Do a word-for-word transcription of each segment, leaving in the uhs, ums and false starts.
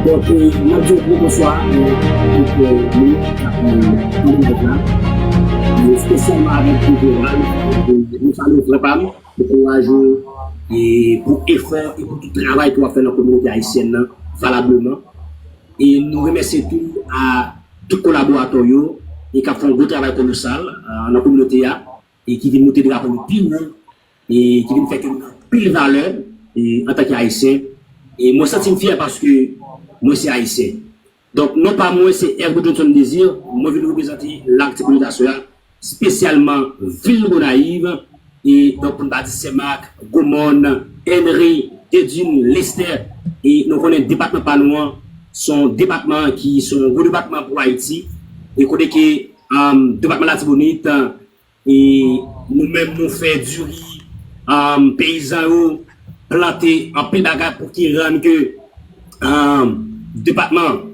Donk, e, m ap di yon gwo bonswa, e, tout, e, moun k ap, e, tande live la. E, espesyalman avèk Pete Ralph, e, nou salye frè pa m, nou ankouraje w, e, pou efò e pou tout travay ke w ap fè nan kominote ayisyèn nan, valableman. E nou remèsye tou a tout kolaboratè w yo, e k ap fè yon gwo travay kolosal, a, nan kominote a, e ki vin moute drapo nou pi wo, e ki vin fè ke nou gen anpil valè, e, antanke Ayisyen. E mwen santi m fyè paske mwen se Ayisyen. Donk, non pa mwen se Herby Johnson Désir, mwen vin reprezante Latibonit aswè a, espesyalman vil Gonayiv, e donk pou n pa di Senmak, Gwomòn, Enri, Dedin, Lestè, e nou konnen depatman pa nou an, se yon depatman ki se yon gwo depatman pou Ayiti, e kote ke, um, depatman Latibonit, e nou menm nou fè diri, um, peyizan yo plante anpil bagay pou ki rann ke, um, depatman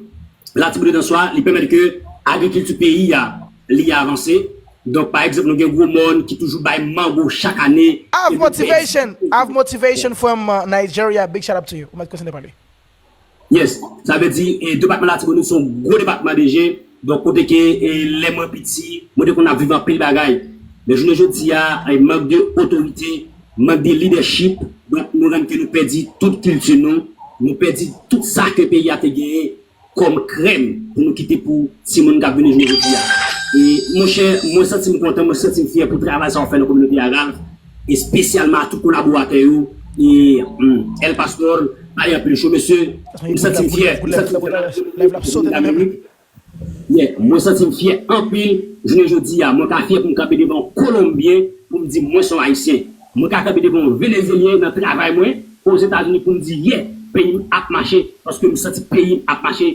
Latibonit an swa, li pèmèt ke agrikilti peyi a, li avanse. Donk, pa egzanp, nou gen Gwomòn ki toujou bay mango chak ane. Av Motivation, Av Motivation from, uh, Nigeria, big shout out to you. Ou mèt kontinye pale. Yes, sa vle di, e, depatman Latibonit se yon gwo depatman deja. Donk, kote ke, e, lè mwen piti, mwen te konn ap viv anpil bagay. Men jounen jodi a, e, mank de otorite, mank de lidèchip, donk, nou rann ke nou pèdi tout kilti nou, nou pèdi tout sa ke peyi a te genyen kòm krèm pou nou kite pou timoun k ap vini jounen jodi a. E, monchè, mwen santi m kontan, mwen santi m fyè pou travay sa w fè nan kominote a, Ralph, espesyalman a tout kolaboratè yo, e, hmm, El Pastor, ale anpil cho, mesye, m santi m fyè, m santi m fyè. Yeah, mwen santi m fyè anpil jounen jodi a. Mwen ka fyè pou m kanpe devan yon Kolonbyen pou m di mwen se yon Ayisyen. Mwen ka kanpe devan yon Venezyelyen nan travay mwen Ozetazini pou m di, yeah, peyi m ap mache, paske m santi peyi m ap mache,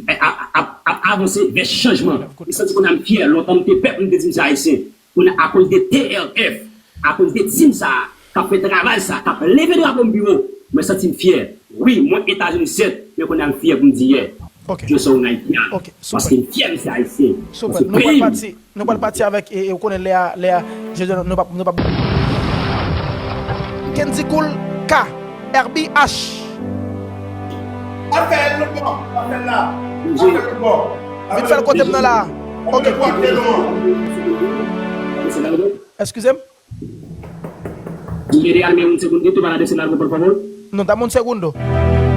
ap, ap, ap, ap avanse vè chanjman. M santi kounye a m fyè. Lontan m te pè pou m te di m se Ayisyen. Kounye a, akoz de T R F, akoz de tim sa a, k ap fè travay sa, k ap leve drapo m pi wo, mwen santi m fyè. Wi, mwen Etazini sèt, men kounye a m fyè pou m di, yeah, je suis un Haïtien. Paske m fyè, m se Ayisyen. Paske peyi m. Nou pral pati, nou pral pati avèk, e, e, ou konnen lè a, lè a, je, nou pa, nou pa. Kendy Cool K, Herby H. Pa fè l lòt bò, pa fè l la. Pa fè l lòt bò. Vin fè l kote m nan la. Ok. Eskize m. Mire al, me un segundito para decir algo, por favor. Non, dame un segundo.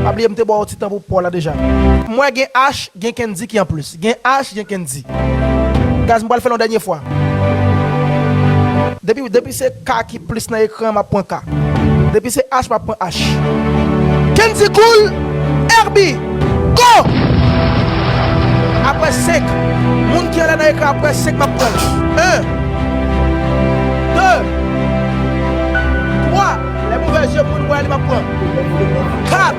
Pa bliye m te ba w ti tan pou w pran la deja. Mwen gen H, gen Kendy ki an plis. Gen H, gen Kendy. Guys, m pral fè l yon dènye fwa. Depi, depi se K ki plis nan ekran, m ap pran K. Depi se H, m ap pran H. Kendy Cool, Herby, go! Apre senk, moun ki anlè nan ekran, apre senk, m ap pran l. En, de, twa, lè m ouvè je m, moun wè li, m ap pran. Kat,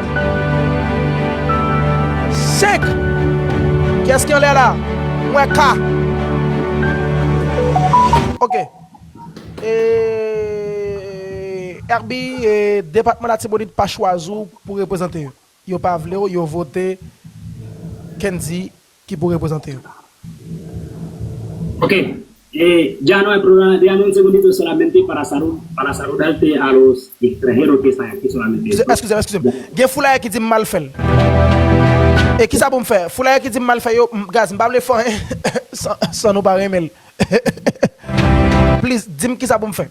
senk. Kiyès ki anlè la? M wè K. Ok. E, Herby, e, depatman Latibonit pa chwazi w pou reprezante yo. Yo pa vle w, yo vote Kendy ki pou reprezante yo. Ok. Eh, ya no hay problema, ya no hay un segundito solamente para salud, para saludarte a los extranjeros que están aquí solamente. Eskize m, eskize m. Gen foulay ki di m mal fè l. E kisa pou m fè? Foulay ki di m mal fè yo, m, guys, m pa vle fè anyen san, san nou pa renmen l. Please, di m kisa pou m fè.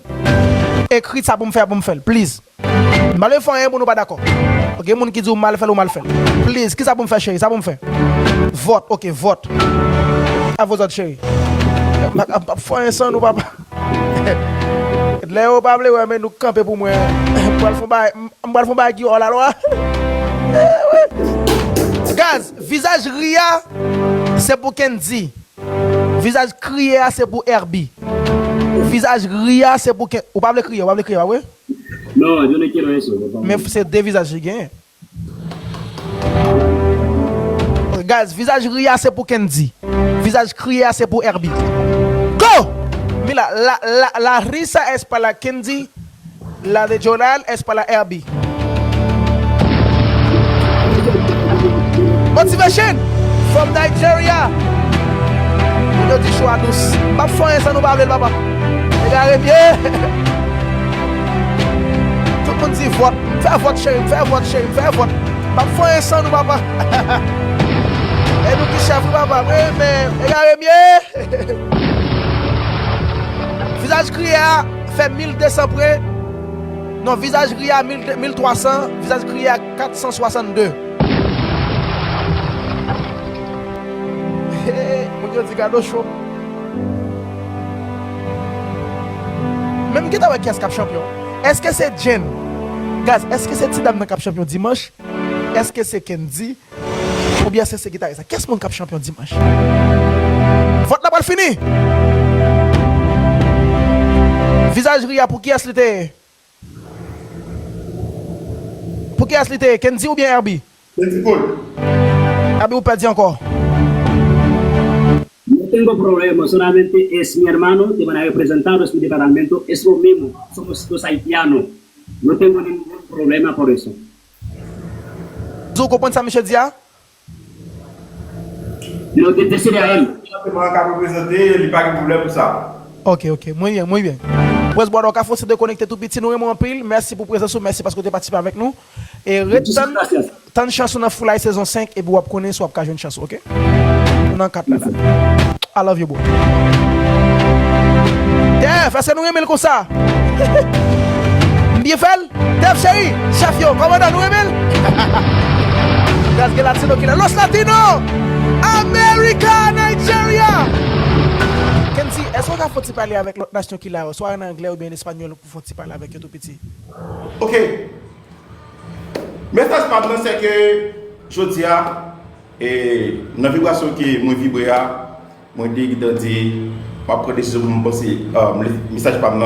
Ekri sa pou m fè, pou m fè l, please. M pa vle fè anyen pou nou pa dakò. Gen moun ki di w mal fè l, ou mal fè l. Please, kisa pou m fè, cheri? Sa pou m fè? Vòt, ok, vòt. A vòt, cheri. M pa, m pa fè anyen san nou, papa. Lè yo pa vle wè, men nou kanpe pou mwen. M pral fè yon bagay, m pral fè yon bagay ki hors la loi. Guys, vizaj ri a, se pou Kendy. Vizaj kriye a se pou Herby. Vizaj ri a se pou Ken-, ou pa vle kriye, ou pa vle kriye, pa vre? No, yo no quiero eso, por favor. Men se de vizaj li genyen. Guys, vizaj ri a se pou Kendy. Vizaj kriye a se pou Herby. Go! Mira, la, la, la risa es para Kendy. La de Jordan es para Herby. Motivation from Nigeria. Moun yo di cho a dous. M p ap fè anyen san nou pa vle l, papa. Egare m ye. Tout moun di vòt. M fè vòt, cheri. M fè vòt, cheri. M fè vòt. M ap fè anyen san nou, papa. E nou ki chèf, wi, papa. Mwen, men, egare m ye. Vizaj griye a fè mil de san pwen. Non, vizaj griye a mil, mil twa san, vizaj griye a kat san swasann de. Moun yo di gado cho. Men m gentan wè kiyès k ap chanpyon. Èske se Jane? Gaz, èske se ti dam nan k ap chanpyon dimanch? Èske se Kendy? Oubyen èske se gitarist la? Kiyès moun k ap chanpyon dimanch? Vòt la pral fini! Vizaj griye a, pou kiyès li te ye? Pou kiyès li te ye? Kendy oubyen Herbie? Kendy Paul. Herbie, ou pèdi ankò. No tengo problema, solamente es mi hermano que van a representar mi departamento, es lo mismo, somos dos haitianos. No tengo ningún problema por eso. Ou konprann sa misye di a? Yo te deside a el. Departman an ka reprezante, li pa gen pwoblèm pou sa. Ok, ok. Mwen byen, mwen byen. Prince Bwada, ou ka fòse dekonekte tou piti. Nou renmen w anpil. Mèsi pou prezans ou. Mèsi paske w te patisipe avèk nou. E ret tann, tann chans ou nan Foulay sezon senk, epi w ap konnen si w ap ka jwenn chans ou, ok? Ou nan kat la, la. I love you, bro. Def, èske nou renmen l konsa? M byen fè l? Def cheri, chèf yo, kòmandan, nou renmen l? Gaz gen latino ki la. Los Latino! America, Nigeria! Kendy, èske w ka fè yon ti pale avèk lòt nasyon ki la yo, swa an anglè oubyen an espanyòl, pou fè yon ti pale avèk yo tou piti? Ok. Mesaj pa m nan, se ke jodi a, e, nan vibrasyon ke mwen vibre a, mwen te gentan di, m ap pran desizyon pou m panse, um, mesaj pa m nan.